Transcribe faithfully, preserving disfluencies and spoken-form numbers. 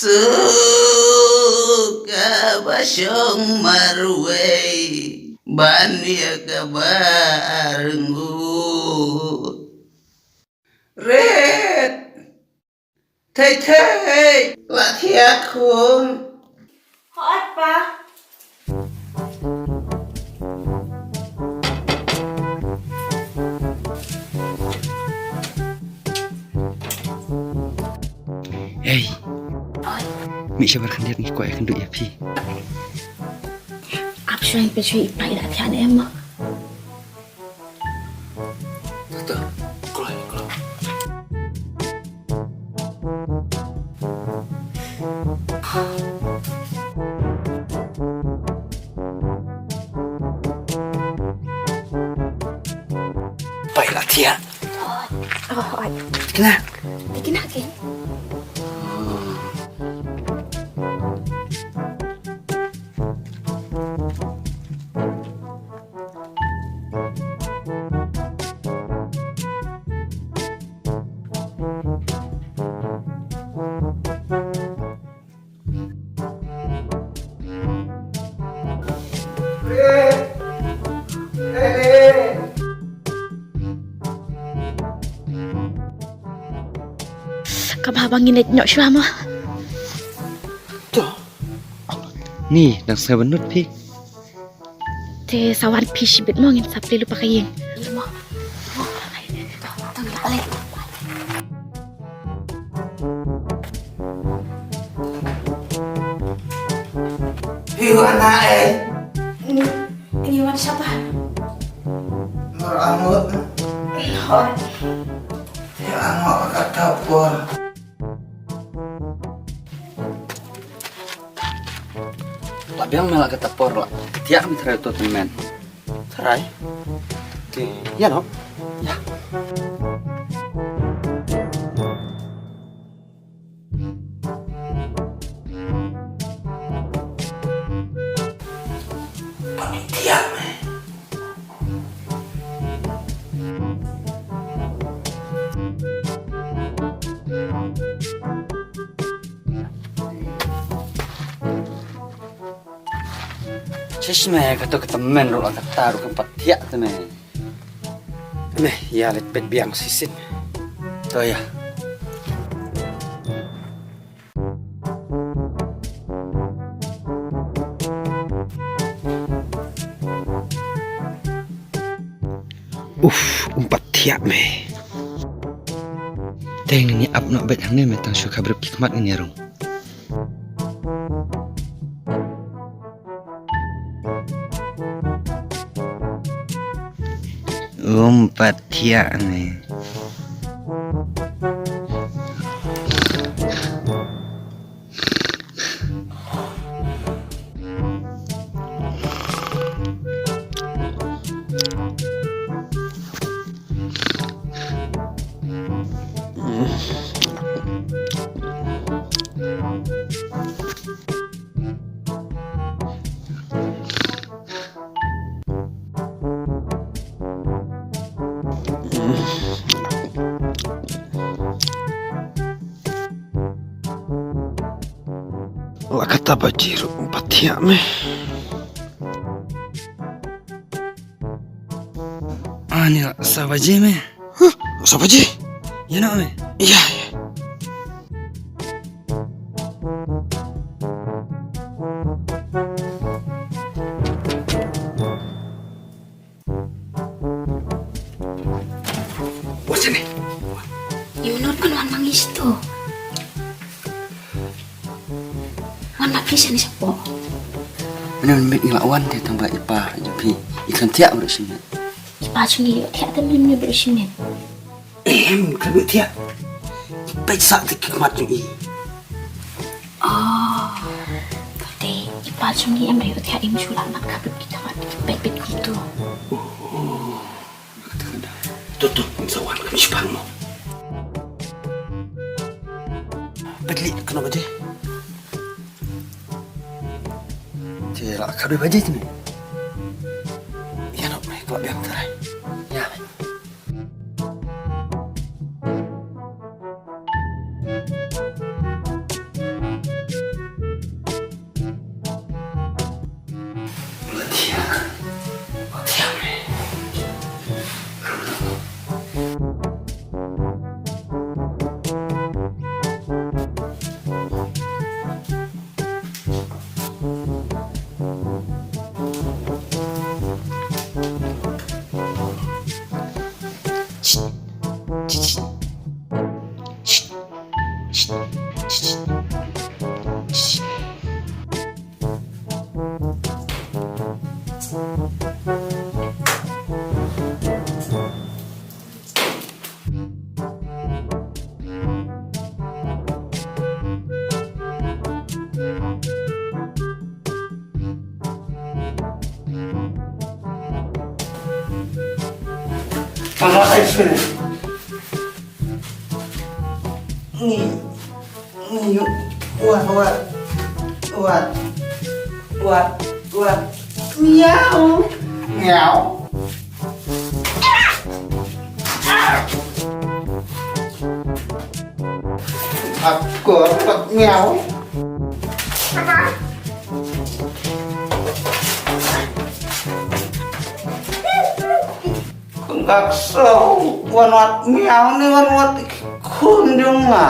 Suka ba shong marwei ban ïa ka ba arngut. Rit. Thei thei. La thiah khun. Hooid pa. Ei. Hooid. Mih shabar khyndiat, ngi kwah ïakynduh ïa phi. Ap shuwa, peit shuwa i pa i la thiah ne em mo. Doktor, kloi, kloi. Pai la thiah. Oh, oh. Kena. Kena ke. Ka bha ba ngin leit noh shuwa mo. To. Ni dang sngew bynnud phi. Te sa wan phi shibit mo, ngin sa plie lypa ka ïing. Ïa mo. Tang ïa leh. Phi wan na ei? Ngi wan shaba. Mar angut. Hooid. Phi angut kata por. La biang me la kata por la. Thiah me tharai uto u tymmen. Tharai. Te ïa noh. Ïa. Pynïaid me. Shisha me, kato ka tymmen ruh la katta ruh kam pat thiah te me. Me, ïa leit peit biang shisien. To ïa. Uf, um pat thiah me. Te ngin ïa ap noh beit hangne me, tang shu khabrip ki khmat ngin ïa rung. Um pat thiah me. La kata baje ruh um pat thiah me. Ani la sa baje me. Huh, sa baje? Ïa noh me. Ïa, ïa. What's in it? Ïa u Nut kan wan ma ngi shato. Wan ma phi shane shapoh. Mynne mynmiet ngi la wan te tang ba i pa jong phi i khlem thiah baroh shi miet. I pa jong ngi ïoh thiah te mynne baroh shi miet. Em, khlem ïoh thiah. I peit sah te ki khmat jong i. Oh. Te i pa jong ngi em ba ïoh thiah, im shu lah ban khabrip kita wan. Peit peit kumto. To, to, ngin sa wan, ngin sa wan mo. Peit lei, kano baje? Te la khatwei baje te me. Ïa noh me, kwah biang tharai. Ïa. Mama, ai sini. Ni, ni, wat, wat, wat, wat, wat. Miau, miau. Akor pat miau. Khun ka ksew, wan wat miau ne wan wat khun jong nga.